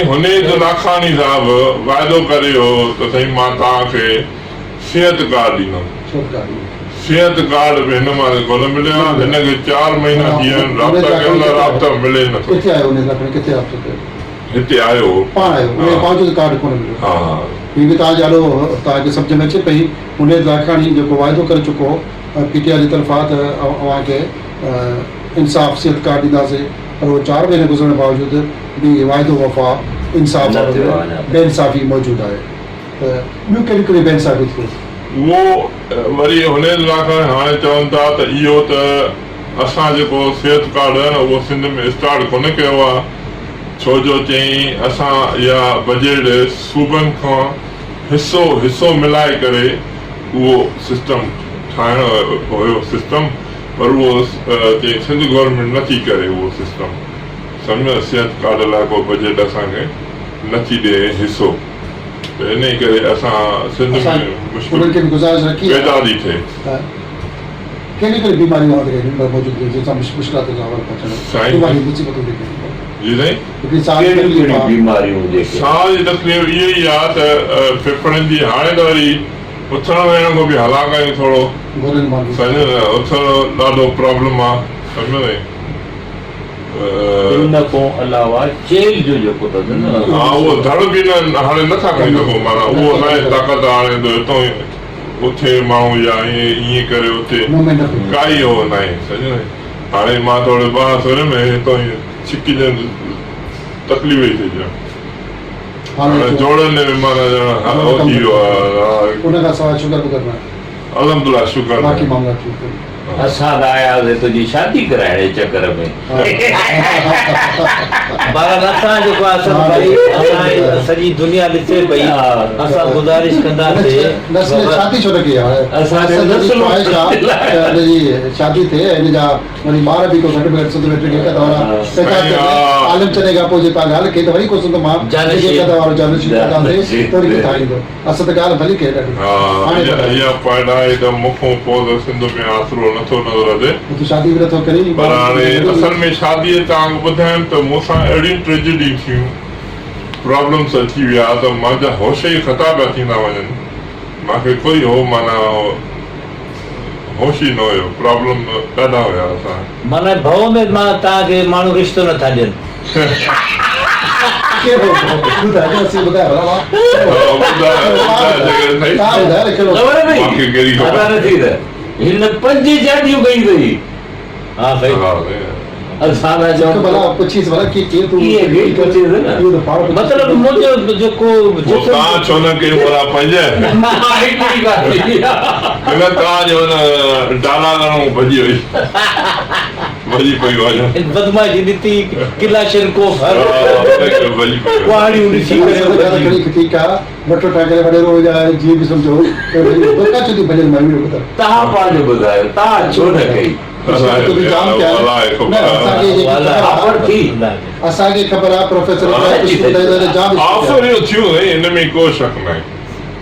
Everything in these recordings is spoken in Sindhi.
سائين حنيد لاکاڻي صاحب واعدو ڪري ويو ته سائين مان توهان کي صحت ڪارڊ ڏيندم. صحت ڪارڊ به هن مهل ڪونه مليو آهي. هن کي چار مهينا ٿي ويا آهن رابطا ڪيون ٿا رابطا ملي نه ٿو. ڪٿي آيو حنيد لاکاڻي ڪٿي رابطو ڪيو؟ هتي آيو هو. پاڻ آيو ان جي باوجود ڪارڊ ڪونه مليو. ها ها. هي به توهان جي آڏو توهان کي سمجهه ۾ اچي پئي حنيد لاکاڻي جيڪو واعدو ڪري چڪو هو پي ٽي آء جي طرفان ته اوهان کي انصاف صحت ڪارڊ ڏينداسين پر اهو چار مهينا گذرڻ باوجود به واعدو وفا انصاف نه وارو ٿيو ۾ آهي اڃا بي تائين. انصافي موجود آهي ته ٻيون ڪهڙيون ڪهڙيون بي انصافيون ٿيون؟ اهو وري هن لاء هاڻي چون ٿا ته اهو ته اسان جيڪو صحت ڪارڊ آهي نه اهو سنڌ ۾ اسٽارٽ ڪونه ڪيو آهي ڇو جو چيائين اسان اها بجيٽ صوبن کان حصو حصو ملائي ڪري اهو سسٽم ٺاهڻو هيو سسٽم پر اهو چيائين سنڌ گورنمينٽ نه ٿي ڪري اهو سسٽم سمجهو صحت ڪارڊ لاء ڪو بجيٽ اسان کي نه ٿي ڏئي حصو ته انهي ڪري اسان سنڌ ۾ اسان مشڪل انهن کي به گذارش رکي آهي پيدا ٿي ٿئي. ته ڪهڙيون ڪهڙيون بيماريون اوهان کي هن مهل موجود آهن جن سان مشڪلاتن جو احوال پهچڻ سائين بيماريون مصيبتون جيڪي آهن. جي سائين. هڪڙي ساهه جي ڪهڙيون تڪليف ڪهڙيون آهي. بيماريون جيڪي. ساهه جي تڪليف اها ئي آهي ته ڦڦڙن جي هاڻي ته وري اٿڻ ويهڻ کان به هلاڪ آهيون ٿورو گوڏن مان به. سمجهو نه اٿڻ ڏاڍو پرابلم آهي سمجهو سائين. ان کان علاوه چيلهه جو جيڪو اٿس نه. ها اهو ڌڙ به نه هاڻي نه ٿا کڻي سگهون معنيٰ اهو ناهي طاقت هاڻي ته هتان اٿي ماڻهو يا ائين ائين ڪري اٿي ڪائي اهو ناهي سمجهيو نه هاڻي مان ٿوري ٻانهن سوريم ۽ هتان ائين ڇڪجڻ تڪليف ئي ٿي ڄڻ هاڻي جوڙن ۾ معنيٰ ڄڻ اهو ٿي ويو آهي. ان کان سواء شگر بگر نه. الحمدلله شڪر. باقي معاملا ٺيڪ آهن. اسان ته آياسين تنهنجي شادي ڪرائڻ جي چڪر ۾. بهرحال اسان جيڪو آهي اسد ڀائي اسان سڄي دنيا ڏسي پئي اسان گذارش ڪنداسين نسل شادي ڇو نه ڪئي آهي اسد جي خواهش آهي ته هن جي شادي ٿئي ۽ هن جا وري ٻار به ڪو گهٽ ۾ گهٽ سنڌ ۾ ٽڪي ڪٿا وارا پيدا ٿين عالم چني کان پوء جي توهان ڳالهه ڪئي ته وري ڪو سنڌ مان ڊگهي قد وارو جانشين پيدا ٿئي ته وري ڪٿان ايندو. اسد ڳالهه ڀلي ڪئي ڏاڍي. ها هاڻي ٻڌاء. اها پوائنٽ آهي ته مون کان پوء ته سنڌ ۾ آسرو نه ٿو نظر اچي. تون شادي به نه ٿو ڪرين. پر هاڻي اصل ۾ شاديء توهان کي ٻڌايم ته مون سان اهڙيون ٽريجڊيون ٿيون پرابلمس اچي ويا ته مانجا هوش ئي خطا پيا ٿيندا وڃن مان کي ڪوئي هو معنيٰ هوش ئي نه هيو پرابلم ڏاڍا هيا اسان. معنيٰ ڀؤ ۾ مان توهان کي ماڻهو رشتو نه ٿا ڏين. ڪهڙو ڀؤ ٻڌاء ته اسين ٻڌاء ڀلا وا توهان ٻڌايو نه ڪهڙو خبر اٿئي مون کي ڪهڙي خبر پتا نه ٿي ته هن پنج شاديون ڪيون اٿئي. ها سائين. اسان ٿا چئون هڪ ڀلا پڇيس ڀلا ڪي ڪير تون ڪيئن ڪئي پڇيس نه اهو ته پاڻ پڇيس. مطلب منهنجو جيڪو پوء جسم تان ڇو نه ڪيون ڀلا پنج مان هڪڙي ڪافي نه تان جو نه ڊالا گهڻو ڀڄي وئي ڀڄي پئي وڃ بدمعاشي ڏتي ڪلاشنڪوف هر ڀڄي پئي ڪهاڙيون ڏسي ڪري ڀڄي ٺيڪ آ مٺو ٺاهي ڪري وڏيرو هجي يا جيئن به سمجهو ته ڀڄي دوکا ڇو ٿي ڀڄن مايون اهو ٻڌاء. تهان پنهنجو ٻڌايو تهان ڇو نه ڪئي. اسان کي خبر آ پروفيسر ابراهيم ڪجهه ٻڌائيندو ته جام آفريون ٿيون سائين ان ۾ ڪو شڪ ناهي.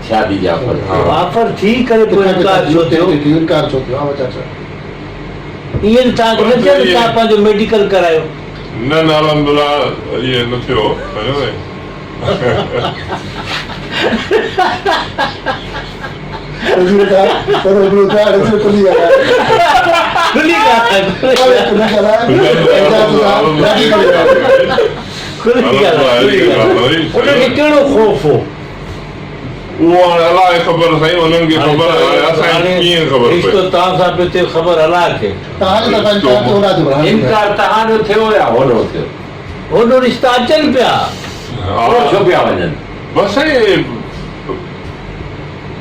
شادي جي آفر ٿي. آفر ٿي ڪري پوء انڪار ڇو ٿيو؟ انڪار ڇو ٿيو؟ ها چاچا. ائين ته توهان کي نه چيو ته توهان پنهنجو ميڊيڪل ڪرايو. نه نه الحمدلله ائين نه ٿيو سمجهيو سائين. ڪهڙو خوف هو؟ اهو هاڻي الله کي خبر سائين انهن کي خبر هاڻي اسان کي ڪيئن خبر پئي. رشتو توهان سان پيو ٿئي خبر الله کي. انڪار توهان جو ٿيو يا هوڏو ٿيو؟ هوڏو رشتا اچن پيا. پوء ڇو پيا وڃن؟ بس سائين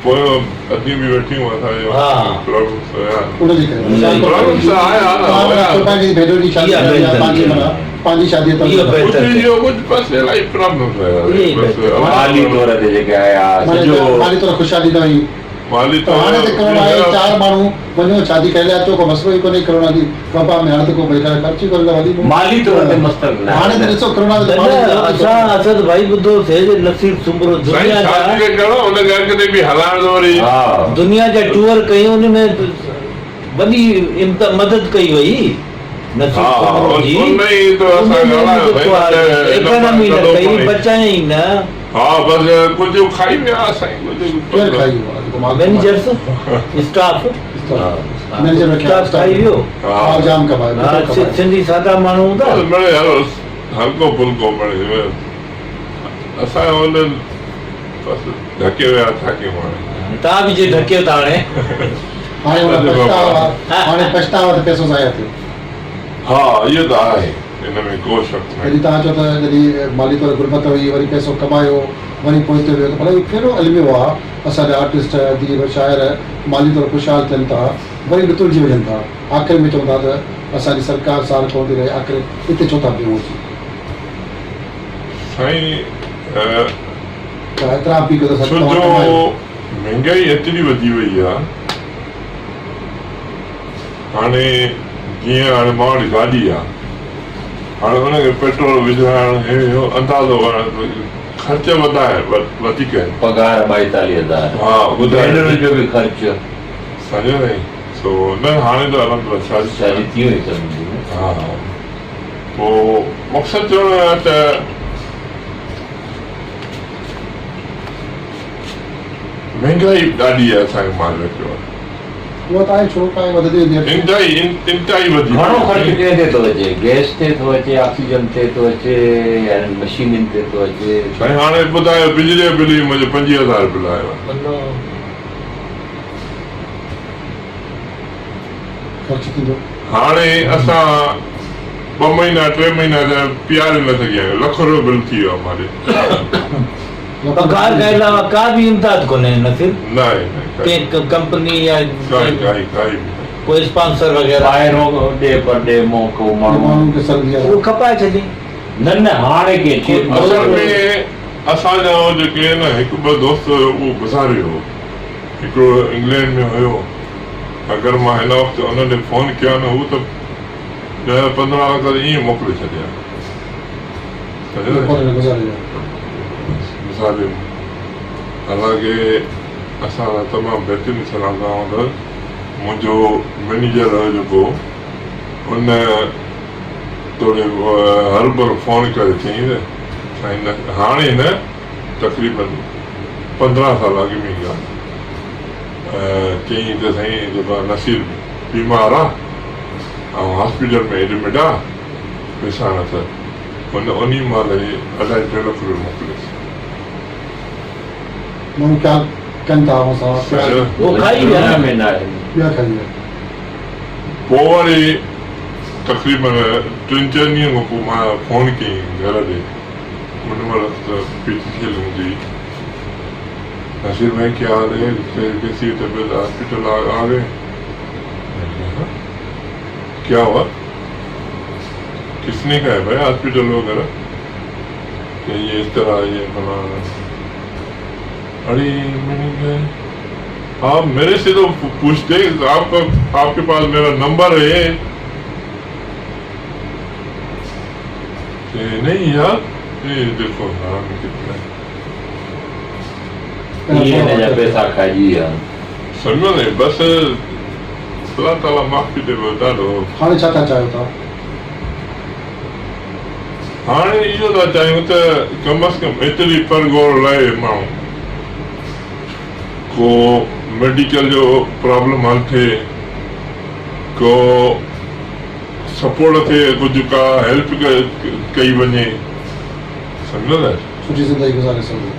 پويان اديون به ويٺيون اسان جو پرابلمس هيا پرابلمس آيا ڪجهه اهو ڪجهه بس الائي پرابلمس هيا بس مالي طور تي جيڪي آيا سڄو مالي طور خوشحالي نه هئي مالي ته هاڻي ته ڪرونا آهي چار ماڻهو وڃو شادي ڪري لاء اچو ڪو مسئلو ئي ڪونهي ڪرونا جي وبا ۾ هاڻي ته ڪو بيڪار خرچ ئي ڪونهي ته وڌي مالي طور تي مستقل هاڻي ته ڏسو ڪرونا ۾ ته ماڻهو نه اسان اسد ڀائي ٻڌو سي ته نصير سومرو سائين دنيا جا شادي ته ڪرو ان کي اڳتي به هلائڻ ته وري دنيا جا ٽوئر ڪيون ان ۾ وڏي مدد ڪئي وئي. نصير سومرو جي ان ۾ جيڪو آهي ايڪانامي نه ڪئي بچايائين نه. ها بس ڪجهه کائي ويا سائين ڪجهه ڪير کائي ويو آهي جيڪو مال مئنيجرس اسٽاف مئنيجر رکيا اسٽاف کائي ويو مال جام ڪمايو ها سنڌي سادا ماڻهو هوندا مڙي هلڪو ڦلڪو مڙي اسان ان بس ڍڪي ويا ڇا ڪيون هاڻي. توهان به جي ڍڪيو ٿا هاڻي. هاڻي ان پڇتاء آ هاڻي پڇتاء آ ته پئسو ضايع ٿيو. ها اهو ته آهي ان ۾ ڪو شڪ ناهي. جڏهن توهان چئو ته جڏهن مالي طور غربت هئي وري پئسو ڪمايو وري پوئتي ويو ته ڀلا اهو ڪهڙو الميو آ اسان جا آرٽسٽ اديب شاعر مالي طور خوشحال ٿين ٿا وري ڏتڙجي وڃن ٿا آخر ۾ چون ٿا ته اسان جي سرڪار سار ڪونه ٿي رهي آخر اتي ڇو ٿا بيهون اچي. سائين ته اعتراف به ڪيو ته ڇو توهان جو ڪمايو. مهنگائي ايتري وڌي وئي آ هاڻي جيئن هاڻي مان وٽ گاڏي آ هاڻي ان کي پيٽرول وجهرائڻ هي هو اندازو ڪرڻ خرچ وڌايا وڌيڪ آهن. پگهار 42 هزار ها ٻڌايو ڀينرن جو به خرچ. سمجهيو سائين سو نه هاڻي ته الحمدلله شادي شادي ٿي وئي اٿس منهنجي نه. ها پوء مقصد چوڻ جو ته مهنگائي ڏاڍي آهي اسان کي مال رکيو آهي. اها ته آهي ڇو ڪا وڌندي ويندي آهي. انتهائي انتهائي وڌي گهڻو خرچ ڪنهن تي ٿو اچي گئس تي ٿو اچي آڪسيجن تي ٿو اچي يا انهن مشينن تي ٿو اچي. سائين هاڻي ٻڌايو بجلي جو بل ئي منهنجو 25 هزار بل آيو آهي. خرچ ٿيندو. هاڻي اسان ٻه مهينا ٽي مهينا ته پياري نه سگهيا آهيون لک روپيو بل ٿي ويو آهي مالي. پگهار کان علاوه ڪا به امداد ڪونهي نصير. ناهي ناهي ڪنهن ڪمپني يا ڪائي ڪائي ڪائي به ناهي. ڪو اسپانسر وغيره. ٻاهرون ڏي پرڏي مون ڪو ماڻهو. ماڻهن کي سردي آهي. اهو کپائي ڇڏي. نه نه هاڻي ڪي چي. اصل ۾ اسان جا جيڪي آهن هڪ ٻه دوست اهو گذاري ويو هڪڙو انگلينڊ ۾ هيو اگر مان هن وقت ان ڏي فون ڪيان نه هو ته ڏهه 15 لک ته ائين موڪلي ڇڏي ها. مثال حالانڪه اسان سان تمام بهترين صلاح سان هوندو منهنجو مئنيجر هيو جيڪو ان توڙي هر بر فون ڪري چيائين ته سائين هاڻي نه تقريبن 15 سال اڳ ۾ ڳالهه چيائين ته سائين جيڪو آهي نصير بيمار آ ۽ هاسپيٽل ۾ ايڊمٽ آ پئسا نه اٿس هن انهي مهل ئي اڍائي ٽي لک روپيا موڪليس. ماڻهو خيال ڪن ٿا اوهان سان پيار. هو کائي ويا نه. ٻيا کائي ويا. پوء وري تقريبن ٽن چئن ڏينهن کان پوء مان فون ڪيائين گهر ڏي ان مهل ته پي ٽي سي ايل هوندي هئي نصير ڀائي ڪيا حال هي ڪيسي هي طبيعت هاسپيٽل آ گئي مين ڪها هان ڪيا هوا ڪسني کا هي ڀائي هاسپيٽل وغيره ڪي يي اس طرح يي فلانا اڙي مين ني ڪها آپ ميري سي تو پوڇتي آپ آپ ڪي پاس ميرا نمبر هي نهين يار يي ديکو حرامي ڪتنا هي. ايئن هن جا پئسا کائجي ويا. سمجهو نه بس الله تعالي معافي ڏي بس ڏاڍو. هاڻي ڇا ٿا چاهيو توهان؟ هاڻي اهو ٿا چاهيون ته ڪم از ڪم ايتري پرگهور لهي ماڻهو ڪو ميڊيڪل جو پرابلم حل ٿئي ڪو سپورٽ ٿئي ڪجهه ڪا هيلپ ڪئي وڃي سمجهو نه. سٺي زندگي گذاري سگهو.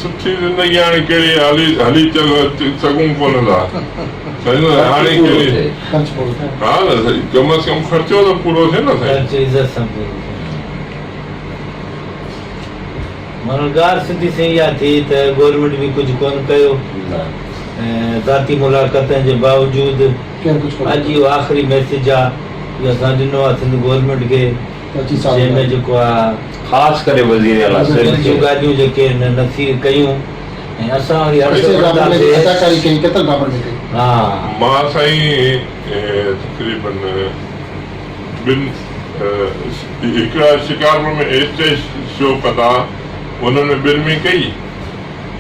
سٺي زندگي هاڻي ڪهڙي هلي هلي سگهون ڪونه ٿا سمجهو نه هاڻي ڪهڙي خرچ پورو ٿئي. ها نه سائين ڪم از ڪم خرچو ته پورو ٿئي نه سائين. خرچ عزت سان پورو ٿئي. معنيٰ ڳالهه سڌي سنئين اها ٿي ته گورنمينٽ به ڪجهه ڪونه ڪيو ۽ ذاتي ملاقاتن جي باوجود ڪير ڪجهه ڪونه اڄ ڪيو. اهو آخري ميسيج آ اهو اسان ڏنو آ سنڌ گورنمينٽ کي. جنهن ۾ جيڪو آ. خاص ڪري وزير اعليٰ سنڌ دل جون کي. ڳالهيون جيڪي هن نصير ڪيون ۽ اسان وري عرض ڪيترن ڊرامن ۾ ڪنداسي. اداڪاري ڪئي ڪيترن ڊرامن ۾ ڪئي. ها. مان سائين تقريبن ٻن هڪڙا شڪارپور ۾ اسٽيج شو ڪندا انهن ۾ ٻن ۾ ڪئي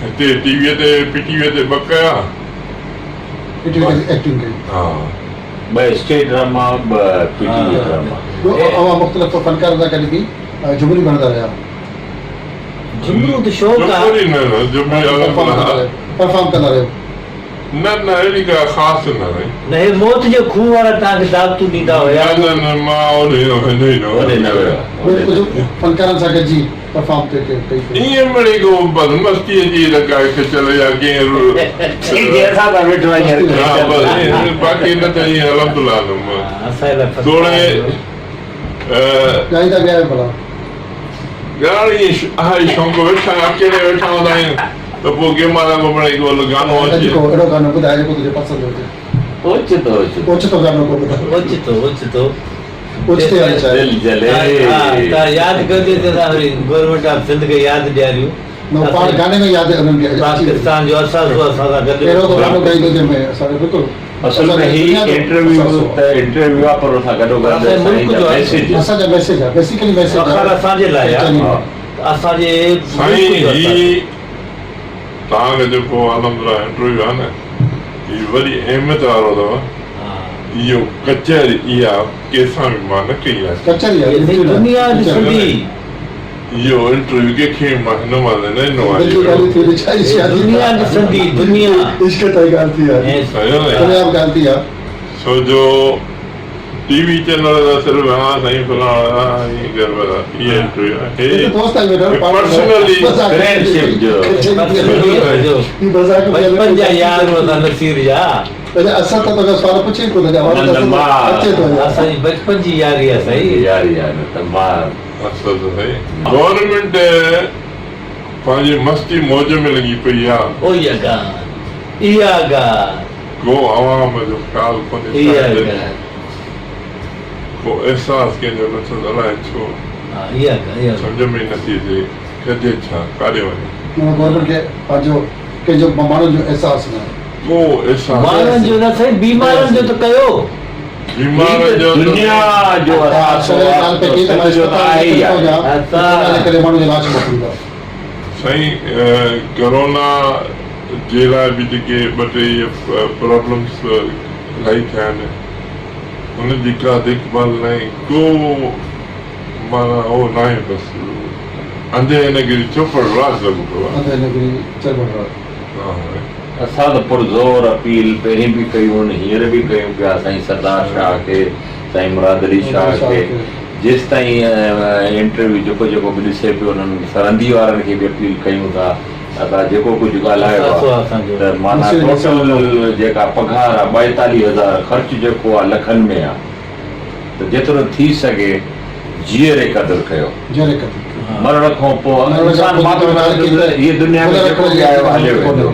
هتي ٽي وي تي پي ٽي وي تي ٻه ڪيا. پي ٽي وي تي ايڪٽنگ ڪئي. ها. ٻه اسٽيج ڊراما، ٻه پي ٽي وي ڊراما. ٻيو اوهان مختلف فنڪارن سان گڏ به جهمريون به هڻندا رهيا. جهمريون ته شوق آ. جهمري نه نه جهمري الحمدلله. پرفارم ڪندا رهيو. نه نه اهڙي ڪا خاص نه سائين. نه هي موت جي کوهه وارا توهان کي دعوتون ڏيندا هيا. نه نه نه مان اوڏي نه اوڏي نه ويو. ٻيو ڪجهه فنڪارن سان گڏجي پرفارم ڪئي ڪئي. ائين مڙئي ڪو بس مستيء جي ته ڪا کچل يا ڪنهن جي اسان سان ويٺو آهين يار ها بس باقي نه ته ائين الحمدلله توڙي ڳائيندا به آهيو ڀلا. ڳائڻ ائين آهي شوق ويٺا اڪيلي ويٺا هوندا آهيون ته پوء ڪنهن مهل ڪو مڙئي ڪو گانو اچي. ڪو اهڙو گانو ٻڌاء جيڪو تنهنجو پسند هجي. اوچتو اوچتو. اوچتو گانو ڪو ٻڌاء. اوچتو اوچتو. اوچتي واري چاهي. دل جلي. ها ياد ڪندي ته اسان وري گورنمينٽ آف سنڌ کي ياد ڏياريون. نه پاڻ گاني ۾ ياد انهن کي اچي وئي. پاڪستان جو اثاثو اسان سان گڏ. اهڙو ڪو گانو ڳائيندو جنهن ۾ اسان کي بلڪل. اصل ۾ هي انٽرويو ته انٽرويو آ پر ان سان گڏو گڏ سائين جا ميسيج. اسان جا ميسيج آ بيسيڪلي ميسيج آ. فخر اسان جي لاء آ ته اسان جي سائين هي توهان کي جيڪو الحمدلله انٽرويو آ نه هي وڏي اهميت وارو اٿو اهو ڪچهري اها ڪنهن سان به مان نه ڪئي آهي. ڪچهري آ دنيا ڏسندي. اهو انٽرويو ڪنهن کي به مان هن مهل نه ڏنو آهي. دل جي ڳالهيون ٿي وڇائي شادي دنيا ڏسندي دنيا. عشق تائين ڳالهه ٿي آهي ڪامياب ڳالهه ٿي آهي. ڇو جو ٽي وي چينل ته صرف ها سائين فلاڻو ها ائين ڪر ڀلا اهي انٽرويو آهي هي پرسنلي فرينڊشپ جو بچپن جا يار هوندا نصير جا. اسد ته توکان سوال پڇي ئي ڪونه اچي ٿو اسان جي بچپن جي ياري آ سائين. ياري آ نه ته مان اصل ته سائين گورنمينٽ پنهنجي مستي موج ۾ لڳي پئي آ. او اها ڳالهه اها ڳالهه. ڪو عوام جو خيال ڪونهي اها شايد ڳالهه. ڪو احساس ڪنهن جو نه اٿس الائي ڇو ها اها ڳالهه اها. سمجهه ۾ ئي نٿي اچي ڪجي ڇا ڪاڏي وڃي. معنيٰ گورنمينٽ کي پنهنجو ڪنهن جو ماڻهن جو احساس نه آهي. ڪو احساس. ماڻهن جو نه سائين بيمارن جو ته ڪيو. بيمارن جو ته دنيا جو اثاثو آ ته سنڌ جو ته آهي ئي آهي. سائين ڪرونا جي لاء به جيڪي ٻه ٽي اهي پرابلمس الاهي ٿيا آهن انهن جي ڪا ديک ڀال ناهي ڪو معنيٰ اهو ناهي بس انڌي نگري چوپڙ راڄ لڳو پيو آهي. انڌي نگري چرٻڙ راڄ. اسان ته پرزور اپيل پهرين به ڪيون هينئر به ڪيون پيا سائين سردار شاهه کي سائين مراد علي شاهه کي جيستائين انٽرويو جيڪو جيڪو به ڏسي پيو انهن سرندي وارن کي به اپيل ڪيون ٿا ادا جيڪو ڪجهه ڳالهايو آهي ته معنيٰ ٽوٽل جيڪا پگهار آهي 42 هزار خرچ جيڪو آهي لکن ۾ آهي ته جيترو ٿي سگهي جيئري قدر ڪيو. جيئري قدر ڪيو. مرڻ کان پوء انسان معلوم ڪندو ته هيء دنيا ۾ جيڪو به آيو هليو ويندو.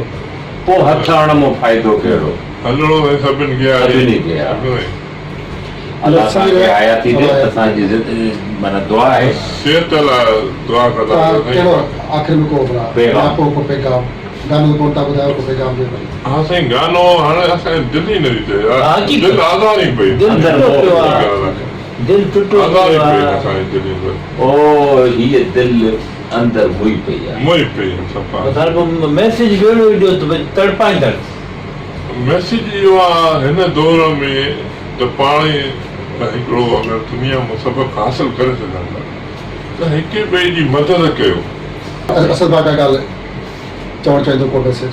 پوء هٿ هڻڻ مان فائدو ڪهڙو؟ هلڻو سائين سڀن کي آهي. سڀني کي آهي. الله اسان کي حياتي ڏي ته اسان جي معنيٰ دعا آهي. صحت لاء دعا ڪندا ڪيو سائين. ڪهڙو آخر ۾ ڪو ڀلا ڪو پيغام گانو ته ڪونه ٿا ٻڌايو ڪو پيغام ڏيو ڀلي. ها سائين گانو هاڻي اسان جي دل ئي نٿي چئي دل آزار ئي پئي. دل ٽٽو پيو آ دل ٽٽو آزار پيو ئي پئي آ. اسان جي دل ئي او هيء دل اندر موئي پئي آ. موئي پئي آ صفا. بس هاڻي پوء ميسيج به اهڙو ئي ڏيو ته ڀئي تڙپائيندڙ. ميسيج اهو آ هن دور ۾ ته پاڻ ئي هڪڙو اگر دنيا مان سبق حاصل ڪري سگهن ٿا ته هڪ ٻئي جي مدد ڪيو. اسد ڀاء ڪا ڳالهه چوڻ چاهيندو ڪو ميسيج.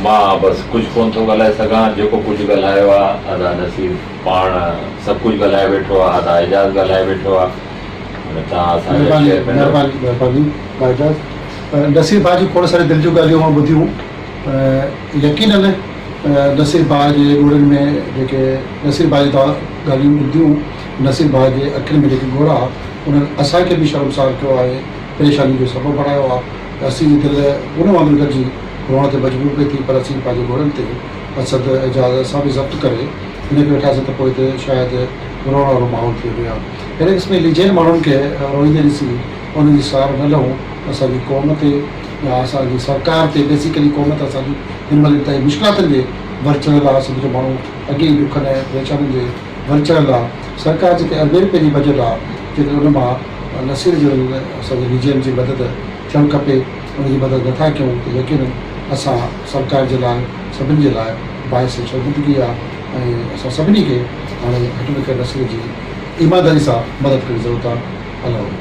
مان بس ڪجهه ڪونه ٿو ڳالهائي سگهان جيڪو ڪجهه ڳالهايو آ ادا نصير پاڻ سڀ ڪجهه ڳالهائي ويٺو آ ادا اعجاز ڳالهائي ويٺو آ هاڻي توهان اسان جا مهرباني چيئرمين مهرباني مهرباني ڀاء اعجاز نصير ڀاء جون کوڙ ساري دل جون ڳالهيون اوهان ٻڌيون يقينن نصير ڀاء جي ڳوڙهن ۾ جيڪي نصير ڀاء جي توهان ڳالهيون ٻڌيون نصير ڀاء جي اکين ۾ جيڪي ڳوڙها انهن اسان کي به شرمسار ڪيو آهي پريشاني جو سبب بڻايو آهي ته اسين جي دل ان وانگر گڏجي روئڻ تي مجبور پئي ٿي پر اسين پنهنجي ڳوڙهن تي اسد اعجاز اسان به ضبط ڪري هن کي ويٺاسين ته پوء هتي شايد روئڻ وارو ماحول ٿي وڃي ها. اهڙي قسم جي لجهيل ماڻهن کي روئيندي ڏسي انهن جي سار نه لهون ته اسان جي قوم تي يا اسان جي سرڪار تي بيسيڪلي قوم ته اسان جي هن مهل انتهائي مشڪلاتن جي ور چڙهيل آهي سنڌ جو ماڻهو اڳي ئي ڏکن ۽ پريشانين جي ور چڙهيل آهي سرڪار جيڪي اربين رپين جي بجيٽ آهي جيڪڏهن ان مان نصير جهڙن اسان جي لجهيل جي مدد ٿيڻ کپي ان جي مدد نٿا ڪيون ته يقينن اسان سرڪار جي لاء سڀن جي لاء باعث شرمندگي آهي. ۽ اسان سڀني کي هاڻي گهٽ ۾ گهٽ نسل جي ايمانداري سان مدد ڪرڻ جي ضرورت آهي. الله.